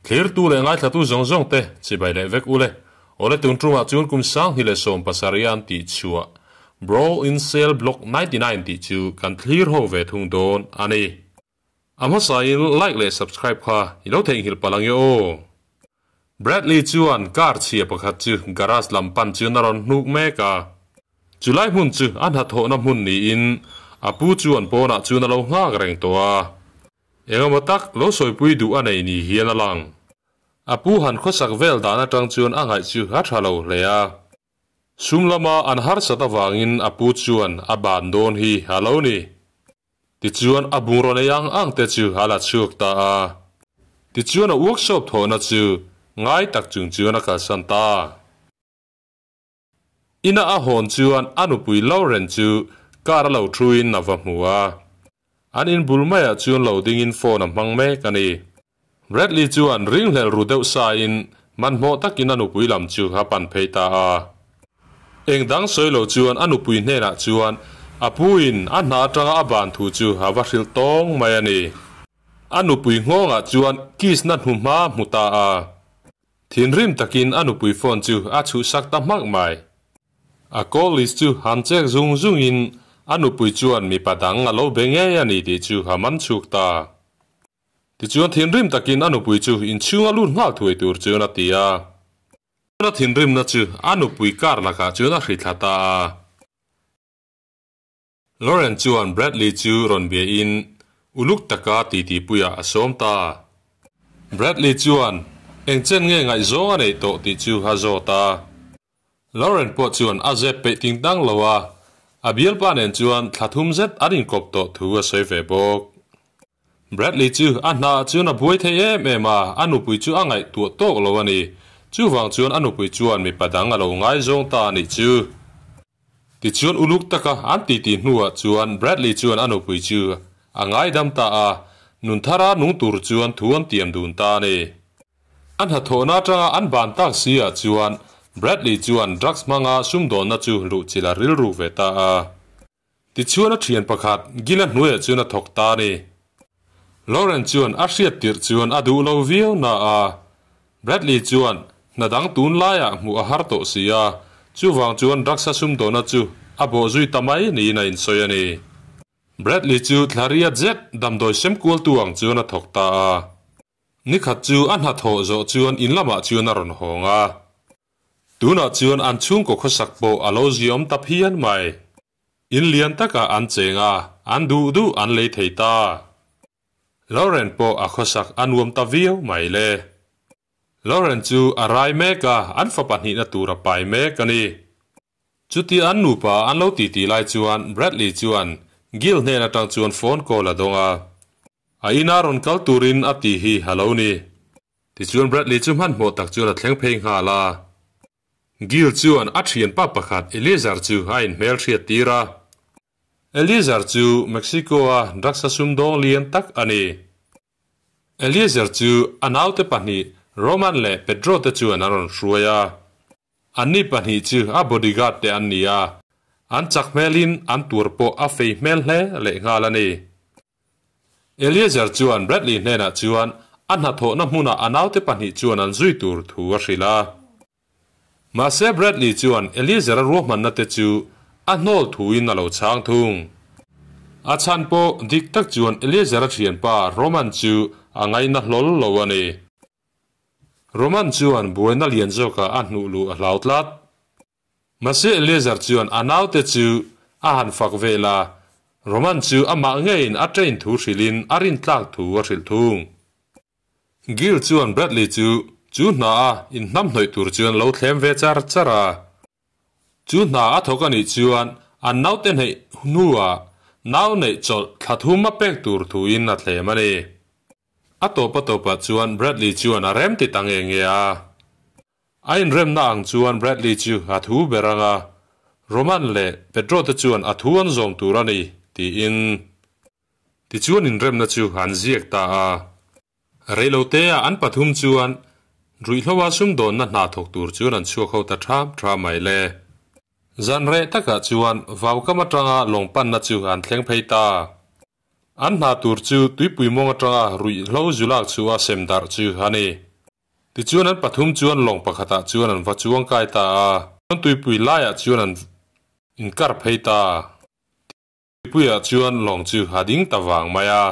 Thlirtu leh ngaithlatu zawng zawng te chibai leh vek ule. Awle tun tumah chuan kum 2017 an tih chhuah Brawl in Cell Block 99 tih chu kan thlir ho ve thung dawn a ni. A hmasain like leh subscribe kha i lo theihnghilh palh ang e aw. Bradley chuan car chhia pakhat chu garage lam pan chuan a rawn hnuk mek a. Chulai hmun chu a hnathawhna hmun niin a pu chuan pawnah chuan a lo nghak reng tawh a. Engemaw tak lo sawipui duh a nei ni hian a lang. A pu han khawsak vel dan atang chuan a ngaih chu a tha lo hle a. Sum lama an harsat avangin a pu chuan a ban dawn hi a lo ni. Tichuan a bungraw nei ang ang te chu a la chhuak ta a. Tichuan a workshop thawhna chu ngai tak chung chuan a kalsan ta. Ina a hawn chuan a nupui Lauren chu car a lo thuin a va hmu a. An in bul maiah chuan lo dingin phone a hmang mek a ni. Bradley chuan ringhlel ru deuh sain hmanhmawh takin a nupui lam chu a pan phei ta a. Eng dang sawi lo chuan a nupui hnenah chuan a puin a hna atanga a ban thu chu a va hrilh tawng mai a ni. A nupui nghawngah chuan kiss na hnuhma hmu ta a. Thinrim takin a nupui phone chu a chhuhsak ta hmak mai. A call list chu han check zung zungin a nupui chuan mipa dang a lo be ngei a ni tih chu a man chhuk ta. Tichuan thinrim takin a nupui chu inchhunga lut nghal thuai tur chuan a ti a. A thinrimna chu a nupui kar lakah chuan a hrithla ta a. Lauren chuan Bradley chu rawn biain uluk taka titipuiah a sawm ta. Bradley chuan eng chen nge ngaihzawng a neih tawh tih chu a zawt a. Lauren pawh chuan a zep peih ting tang lo a, a bialpa nen chuan thla thum zet an inkawp tawh thu a sawi ve bawk. Bradley chu a hnaah chuan a buai thei em em a, a nupui chu a ngaihtuah tawk lo a ni. Chuvang chuan a nupui chuan mipa dang a lo ngaizawng ta a nih chu. Tichuan uluk taka an titi hnuah chuan Bradley chuan a nupui chu a ngaidam ta a, nun thara nung tur chuan thu an tiam dun ta a ni. A hnathawhna atanga an ban tak si ah chuan Bradley chuan drugs hmanga sumdawnna chu luhchilh a rilru ve ta a. Tichuan a thian pakhat Gil-a hnuaiah chuan a thawk ta a ni. Lauren chuan a hriat tirh chuan a duh lo viau na a, Bradley chuan hna dang tun laiah hmuh a har tawh si a, chuvang chuan drugs a sumdawhna chu a bawh zui ta mai niin a insawi a ni. Bradley chu thla riat zet damdawi sem kualtu ang chuan a thawk ta a. Nikhat chu a hnathawh zawh chuan in lamah chuan a rawn hawng a. Tunah chuan an chhungkaw khawsak pawh a lo ziawm ta phian mai. In lian takah an cheng a, an duh duh an lei thei ta. Lauren pawh a khawsak a nuam ta viau mai le. Lauren chu a rai mek a, an fapa hnihna tur a pai mek a ni. Chutia an nupa an lo titi lai chuan Bradley chuan Gil hnen atang chuan phone call a dawng a. A ina rawn kal turin a ti hi a lo ni. Tichuan Bradley chu hmanhmawh tak chuan a thleng phei nghal a. Gil chuan a thianpa pakhat Eleazar chu a inhmel hriat tir a. Eleazar chu Mexico-a drugs a sumdawng lian tak a ni. Eleazar chu a naute pahnih Roman leh Pedro te chuan an rawn hruai a. Anni pahnih chu a bodyguard te an ni a, an chak hmelin an tur pawh a fei hmel hle lehnghal a ni. Eliezer chuan Bradley hnenah chuan a hnathawhna hmunah a naute pahnih chuan an zui tur thu a hrilh a. Mahse Bradley chuan Eliezer-a ruahmanna te chu a hnawl thuin a lo chhang thung. A chhan pawh dik tak chuan Eliezer-a thianpa Roman chu a ngaina hlawl lo a ni. Roman chuan buaina lian zawkah a hnuh luh a hlau tlat. Mahse Eleazar chuan a naute chu a han fak vel a, Roman chu amah ngeiin a train thu hrilhin a rintlak thu a hrilh thung. Gil chuan Bradley chu chu hna a inhnamhnawih tur chuan lo thlem ve char char a. Chu hna a thawk a nih chuan an naute hneih hnuah nau neih chawlh thla thum a pek tur thuin a thlem a ni. A tawp a tawpah chuan Bradley chuan a rem ti ta nge nge a. A inremna ang chuan Bradley chu a thu ber ang a, Roman leh Pedro te chuan a thu an zawm tur a ni, tiin. Tichuan inremna chu an ziak ta a. Reilotea an pathum chuan ruihhloa sumdawnna hna thawk tur chuan an chhuak ho ta ṭham ṭham mai le. Zan reh takah chuan vaukam aṭanga lawng panna chu an thleng phei ta. An hna tur chu tuipui mawng aṭanga ruihhlo zu lak chhuah a sem darh chu a ni. Tichuan an pathum chuan lawng pakhatah chuan an va chuangkai ta a. Tuipui laiah chuan an inkar phei ta. Tuipuiah chuan lawng chu a ding ta vang mai a.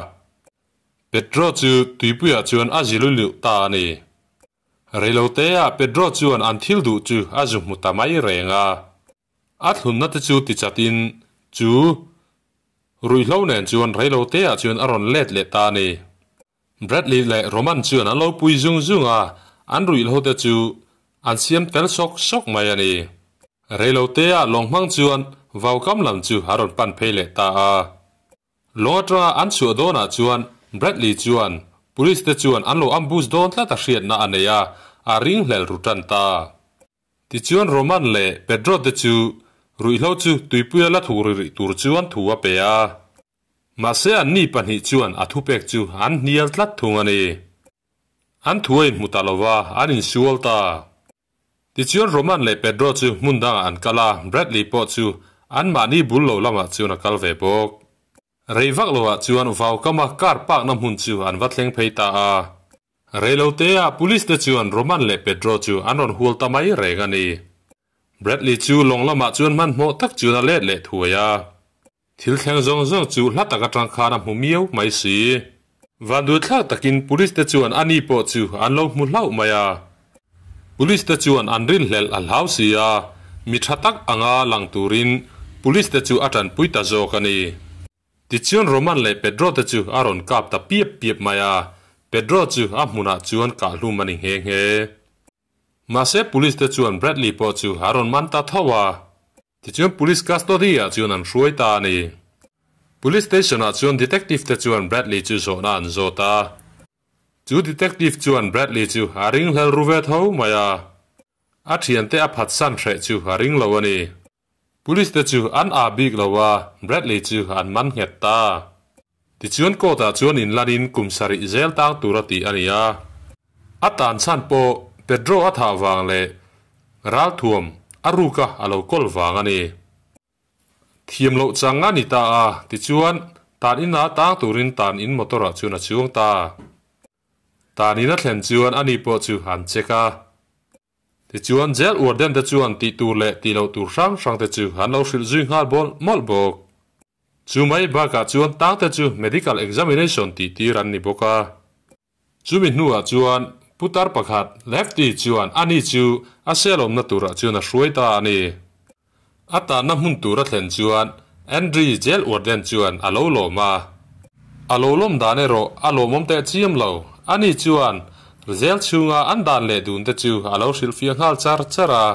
Pedro chu tuipuiah chuan a zilu luh ta a ni. Reiloteah Pedro chuan an thil duh chu a zu hmu ta mai reng a. A thlunna te chu tichatin chu ruihhlo nen chuan reiloteah chuan a rawn let leh ta a ni. Bradley leh Roman chuan an lo pui zung zung a, an ruihhlo te chu an siam tel sawk sawk mai a ni. Reiloteah lawng hmang chuan vaukam lam chu a rawn pan phei leh ta a. Lawng atanga an chhuah dawnah chuan Bradley chuan Police te chuan an lo ambush dawn tlat a hriatna a nei a, a ringhlel ru tan ta. Tichuan Roman leh Pedro te chu ruihhlo chu tuipuia la thuk ri rih tur chuan thu a pe a. Mahse anni pahnih chuan a thupek chu an hnial tlat thung a ni. An thu a inhmu ta lova, an insual ta. Tichuan Roman leh Pedro chu hmun dangah an kal a, Bradley pawh chu anmahni bul lo lamah chuan a kal ve bawk. Rei vak lovah chuan vaukama car park na hmun chu an va thleng phei ta a. Reiloteah police te chuan Roman leh Pedro chu an rawn hual ta mai reng a ni. Bradley chu lawng lamah chuan hmanhmawh tak chuan a let leh thuai a. Thil thleng zawng zawng chu hla tak atang khan a hmu miau mai si. Vanduaithlak takin Police te chuan a ni pawh chu an lo hmu hlauh mai a. Police te chuan an rinhlelh a hlau si a, mi tha tak anga lang turin Police te chu a tanpui ta zawk a ni. Tichuan Roman leh Pedro te chu a rawn kap ta piap piap mai a, Pedro chu a hmunah chuan kahhlum a ni nghe nghe. Mahse Police te chuan Bradley pawh chu a rawn man ta tho a. Tichuan Police custody ah chuan an hruai ta a ni. Police station ah chuan detective te chuan Bradley chu zawhna an zawt a. Chu detective chuan Bradley chu a ringhlel ru ve tho mai a. A thiante a phatsan hreh chu a ring lo a ni. Police te chu an ah bik lo a, Bradley chu an man nghet ta. Tichuan court ah chuan inlanin kum sarih zel tang tur a tih a ni a. A tan chhan pawh Pedro a thah vang leh ralthuam a ruka a lo kawl vang a ni. Thiam loh chang a ni ta a, tichuan tan ina tang turin tan in motor ah chuan a chuang ta. Tan in a thlen chuan ani pawh chu an check a. Tichuan, jail warden te chuan tih tur leh tih loh tur hrang hrang te chu an lo hrilh zui nghal bawl mawlh bawk. Chu mai bakah chuan tang te chu medical examination tih tir an ni bawk a. Chumi hnuah chuan putar pakhat Lefty chuan ani chu a cell awmna turah chuan a hruai ta a ni. A tanna hmun tur a thlen chuan Andrew jail warden chuan a lo lawm a. A lo lawm dan erawh a lawmawm teh chiam lo. Ani chuan jail chhunga an dan leh dun te chu a lo hrilhfiah nghal char char a.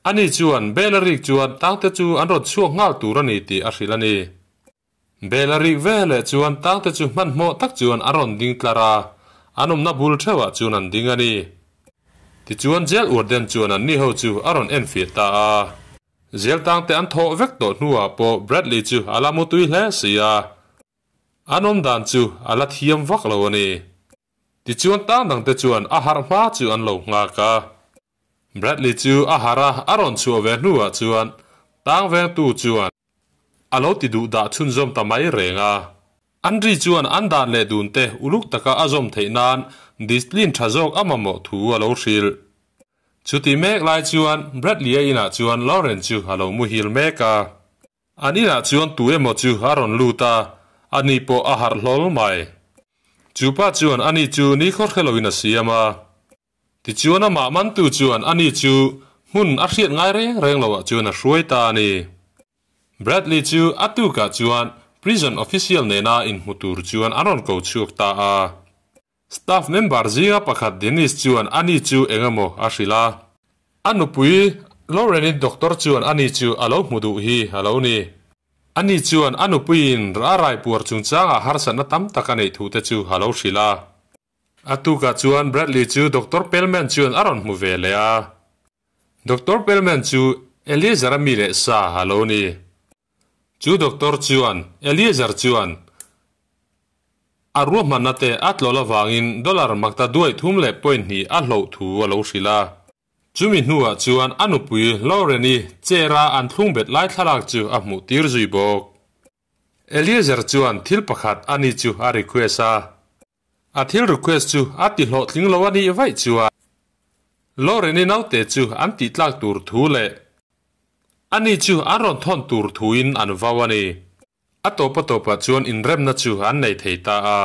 Ani chuan bel a rik chuan tangte chu an rawn chhuak nghal tur a ni tih a hrilh a ni. Bel a rik ve leh chuan tangte chu hmanhmawh tak chuan an rawn ding tlar a, an awmna bul theuhah chuan an ding a ni. Tichuan jail warden chuan anni ho chu a rawn enfiah ta a. Jail tangte an thawh vek tawh hnuah pawh Bradley chu a la mutui hle si a, an awm dan chu a la thiam vak lo a ni. Tichuan tang dangte chuan a harh hma chu an lo nghak a. Bradley chu a harh a, a rawn chhuah ve hnuah chuan tang vengtu chuan a lo ti duh dah chhunzawm ta mai reng a. Andri chuan an dan leh dun te uluk taka a zawm theih nan discipline tha zawk a mamawh thu a lo hrilh. Chuti mek lai chuan Bradley-a inah chuan Lauren chu a lo muhil mek a. An inah chuan tu emaw chu a rawn lut a, ani pawh a harh hlawl mai. Chu pa chuan ani chu nikhaw hre loin a siam a. Tichuan amah mantu chuan ani chu hmun a hriat ngai reng reng loah chuan a hruai ta a ni. Bradley chu a tukah chuan prison official nena inhmu tur chuan an rawn ko chhuak ta a. Staff member zinga pakhat Dennis chuan ani chu eng emaw a hrilh a. A nupui Lauren-i doctor chuan ani chu a lo hmu duh hi a lo ni. Ani chuan a nupuiin a raipuar chungchangah harsatna tam tak a neih thute chu a lo hrilh a. A tukah chuan Bradley chu Doctor Pellman chuan a rawn hmu ve leh a. Doctor Pellman chu Eliezer-a mi leh sa a lo ni. Chu doctor chuan Eliezer chuan a ruahmanna te a tlawlh avangin dollar makta duai thum leh point hnih a hloh thu a lo hrilh a. Chumi hnuah chuan a nupui Lauren-i chair-a an thlung bet lai thlalak chu a hmuh tir zui bawk. Eliezer chuan thil pakhat ani chu a request a. A thil request chu a ti hlawhtling lo a nih vaih chuan Lauren-i naute chu an tih tlak tur thu leh ani chu an rawn thawn tur thuin an vau a ni. A tawp a tawpah chuan inremna chu an nei thei ta a.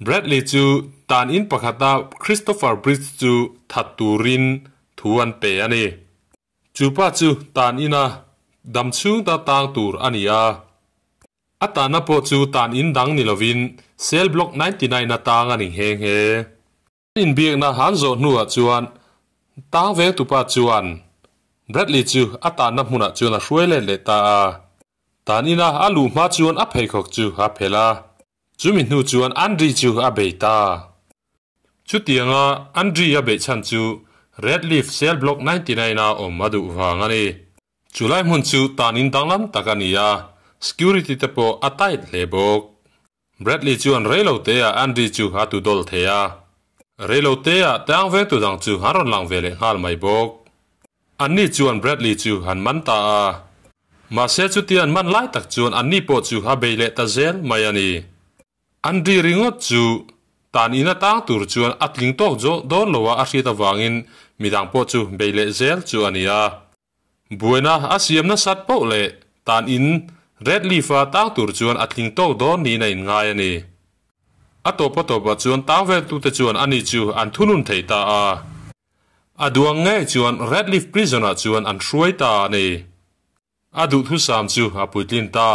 Bradley chu tan in pakhata Christopher Bridge chu that turin thu an pe a ni. Chu pa chu tan ina dam chhung ta tang tur a ni a. A tanna pawh chu tan in dang ni lovin Cell Block 99 atang a ni nghe nghe. An inbiakna han zawh hnuah chuan tang vengtupa chuan Bradley chu a tanna hmunah chuan a hruai let leh ta a. Tan ina a luh hma chuan a pheikhawk chu a phelh a. Chumi hnu chuan Andri chu a bei ta. Chutianga Andri a beih chhan chu Red Leaf Cell Block 99 a awm a duh vang a ni. Chulai hmun chu tan in danglam tak a ni a, security te pawh a tight hle bawk. Bradley chuan reiloteah Andri chu a tu dawl thei a. Reiloteah tang vengtu dang chu an rawn lang ve leh nghal mai bawk. Anni chuan Bradley chu an man ta a. Mahse chutia an man lai tak chuan anni pawh chu a bei leh ta zel mai a ni. Andri ringawt chu tan in atang tur chuan a tling tawk zawh dawn lo a a hriat avangin midang pawh chu bei leh zel chu a ni a. Buaina a siam nasat poh leh tan in Red Leaf-a tang tur chuan a tling tawk dawn niin a inngai a ni. A tawp a tawpah chuan tang veltute chuan ani chu an thunun thei ta a. A duang ngei chuan Red Leaf Prison-ah chuan an hruai ta a ni. A duhthusam chu a puitlin ta.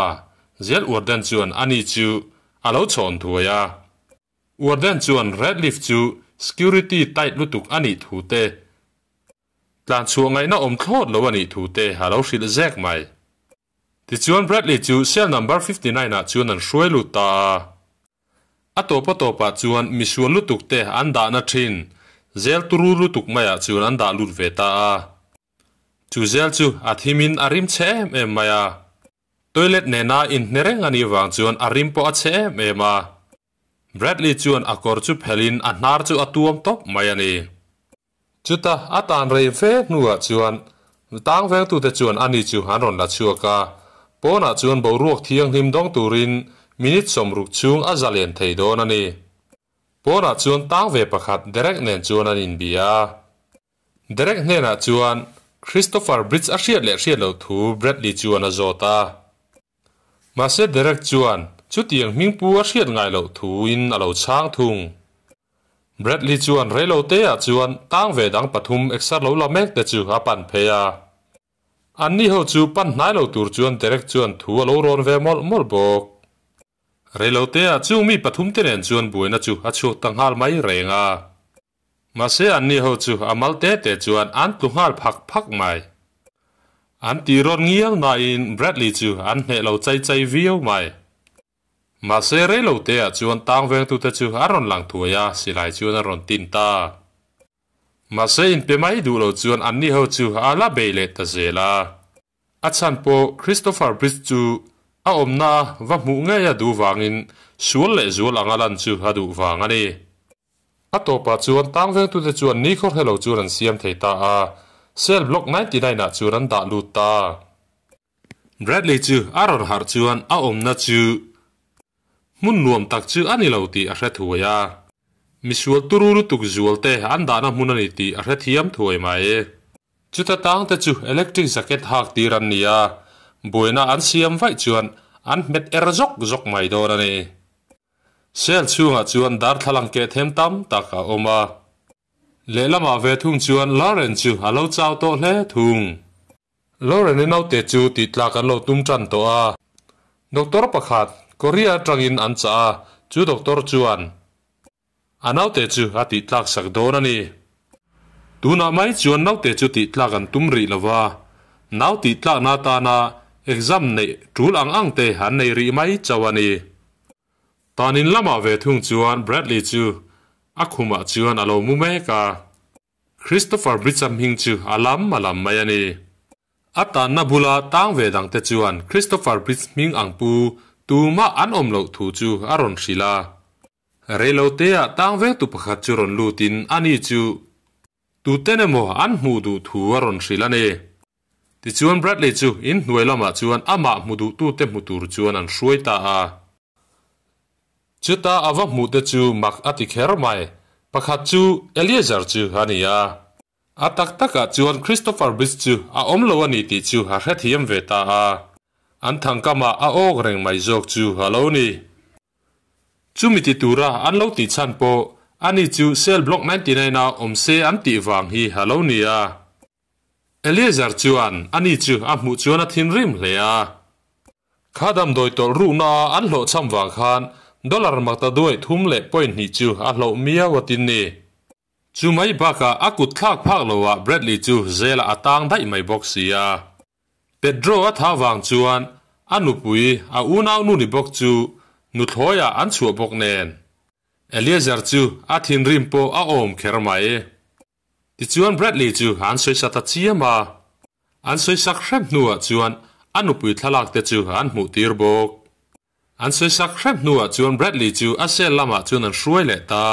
Zel Warden chuan ani chu a lo chhawn thuai a. Warden chuan Red Leaf chu security tight lutuk a nih thu te, tlan chhuah ngaihna awm thlawt lo a nih thu te a lo hrilh zek mai. Tichuan Bradley chu cell number 59 ah chuan an hruai lut ta a. A tawp a tawpah chuan misual lutuk te an dahna thin zel turu lutuk maiah chuan an dah lut ve ta a. Chu zel chu a thimin a rim chhe em em mai a. Toilet nena inhne reng a nih vang chuan a rim pawh a chhe em em a. Bradley chuan a kawr chu phelhin a hnar chu a tuam tawp mai a ni. Chuta a tan rei ve hnuah chuan tang vengtute chuan ani chu an rawn la chhuak a, pawnah chuan boruak thianghlim dawng turin minute 60 chhung a zalen thei dawn a ni. Pawnah chuan tang ve pakhat Derek nen chuan an inbia a. Derek hnenah chuan Christopher Bridge a hriat leh hriat loh thu Bradley chuan a zawt a. Mahse Derek chuan chutiang hmingpu a hriat ngai loh thuin a lo chhang thung. Bradley chuan reiloteah chuan tang ve dang pathum exer lo la mek te chu a pan phei a. Anni ho chu pan hnai lo tur chuan Derek chuan thu a lo rawn ve mawlh mawlh bawk. Reiloteah chung mi pathum te nen chuan buaina chu a chhuak ta nghal mai reng a. Mahse anni ho chu a mal te te chuan an tlu nghal phak phak mai. An tih rawn ngial nain Bradley chu an hneh lo chai chai viau mai. Mahse reiloteah chuan tang vengtute chu a rawn lang thuai a, silai chuan a rawn tin ta. Mahse inpe mai duh lo chuan anni ho chu a la bei leh ta zel a. A chhan pawh Christopher Bridge chu a awmna a va hmuh ngei a duh vangin sual leh zual anga lan chu a duh vang a ni. A tawpah chuan tang vengtute chuan nikhaw hrelo chuan an siam thei ta a, Cell Block 99 ah chuan an dah lut ta. Bradley chu a rawn harh chuan a awmna chu hmun nuam tak chu a ni lo tih a hre thuai a. Misual turu lutuk zual te an dahna hmun a ni tih a hre thiam thuai mai. Chuta tang te chu electric jacket hak tir an ni a, buaina an siam vaih chuan an hmet er zawk zawk mai dawn a ni. Cell chhungah chuan darthlalang keh them tam tak a awm a. Lehlamah ve thung chuan Lauren chu a lo chau tawh hle thung. Lauren-i naute chu tih tlak an lo tum tan tawh a. Doctor pakhat Korea atangin an chah a, chu doctor chuan a naute chu a tih tlak sak dawn a ni. Tunah mai chuan naute chu tih tlak an tum rih lova, nau tih tlakna atana exam neih tul ang ang te an nei rih mai chauh a ni. Tanin lamah ve thung chuan Bradley chu a khumah chuan a lo mu mek a. Christopher Bridge-a hming chu a lam a lam mai a ni. A tanna bula tang ve dangte chuan Christopher Bridge hming ang pu tumah an awm loh thu chu a rawn hrilh a. Reiloteah tang vengtu pakhat chu rawn lutin ani chu tuten emaw an hmuh duh thu a rawn hrilh a ni. Tichuan Bradley chu in hnuai lamah chuan amah hmu duhtute hmu tur chuan an hruai ta a. Chuta a va hmuh te chu mak a ti kher mai. Pakhat chu Eleazer chu a ni a. A tak takah chuan Christopher Bridge chu a awm lo a ni tih chu a hrethiam ve ta a. An thangkamah a awk reng mai zawk chu a lo ni. Chumi ti tura an lo tih chhan pawh ani chu Cell Block 99 a awm se an tih vang hi a lo ni a. Eleazer chuan ani chu a hmuh chuan a thinrim hle a. Kha damdawi tawlh ruhna a an hlawhchham vang khan dollar makta duai thum leh point hnih chu a hloh miau a tin ni. Chu mai bakah a kut thlak phak loah Bradley chu zelah a tang daih mai bawk si a. Pedro a tha vang chuan a nupui a unaunu ni bawk chu nuthlawiah an chhuah bawk nen. Eleazer chu a thinrim pawh a awm kher mai. Tichuan Bradley chu an sawisa ta chiam a, an sawisak hrep hnuah chuan a nupui thlalak te chu an hmuh tir bawk. An sawisak hrep hnuah chuan Bradley chu a cell lamah chuan an hruai leh ta.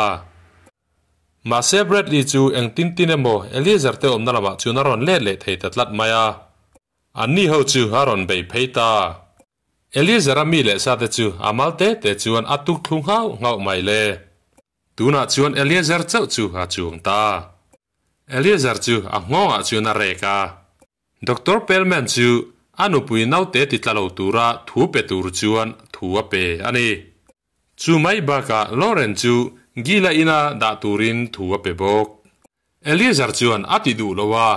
Mahse Bradley chu engtin tin emaw Eliezer te awmna lamah chuan a rawn let leh thei ta tlat mai a, anni ho chu a rawn bei phei ta. Eliezer-a mi leh sa te chu a mal te te chuan a tuk thlu nghauh nghauh mai le. Tunah chuan Eliezer chauh chu a chuang ta. Eliezer chu a nghawngah chuan a rek a. Doctor Pellman chu a nupui naute ti tla lo tura thu pe tur chuan thu a pe a ni. Chu mai bakah Lauren chu Gila ina dah turin thu a pe bawk. Eliezer chuan a ti duh lo a,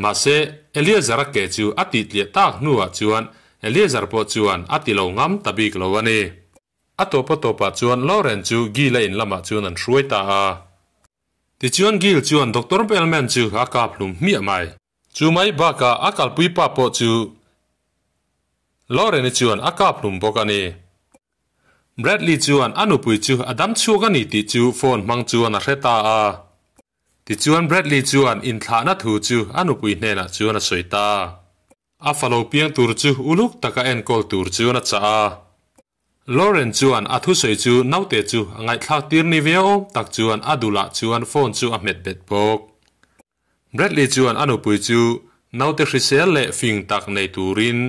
mahse Eliezer-a ke chu a tih tliah tak hnuah chuan Eliezer pawh chuan a ti lo ngam ta bik lo a ni. A tawp a tawpah chuan Lauren chu Gil-a in lamah chuan an hruai ta a. Tichuan Gil chuan Doctor Bellman chu a kap hlum hmiah mai. Chu mai bakah a kalpui pa pawh chu Lauren-i chuan a kap hlum bawk a ni. Bradley chuan a nupui chu a dam chhuak a ni tih chu phone hmang chuan a hre ta a. Tichuan Bradley chuan inthlahna thu chu a nupui hnenah chuan a sawi ta. A falo piang tur chu uluk taka enkawl tur chuan a chah a. Lauren chuan a thusawi chu naute chu a ngaihthlak tir ni viau awm tak chuan a dulah chuan phone chu a hmet bet bawk. Bradley chuan a nupui chu naute hrisel leh fing tak nei turin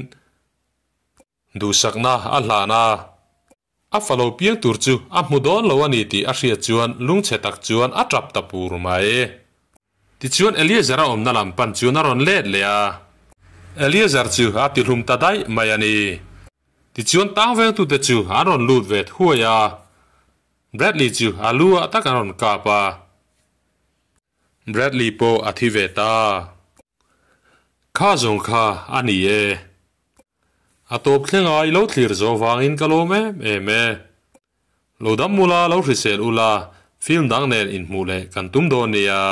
duhsakna a hlan a. A falo piang tur chu a hmu dawn lo a ni tih a hriat chuan lungchhe tak chuan a tap ta pur mai. Tichuan Eliezer a awmna lam pan chuan a rawn let leh a. Eliezer chu a tihlum ta daih mai a ni. Tichuan tang vengtute chu an rawn lut ve thuai a. Bradley chu a lu ah tak an rawn kap a. Bradley pawh a thi ve ta. Kha zawng kha a ni e. A tawp thlenga i lo thlir zawh vangin ka lawm em em e. Lo dam ula, lo hrisel ula, film dang nen inhmuh leh kan tum dawn nia.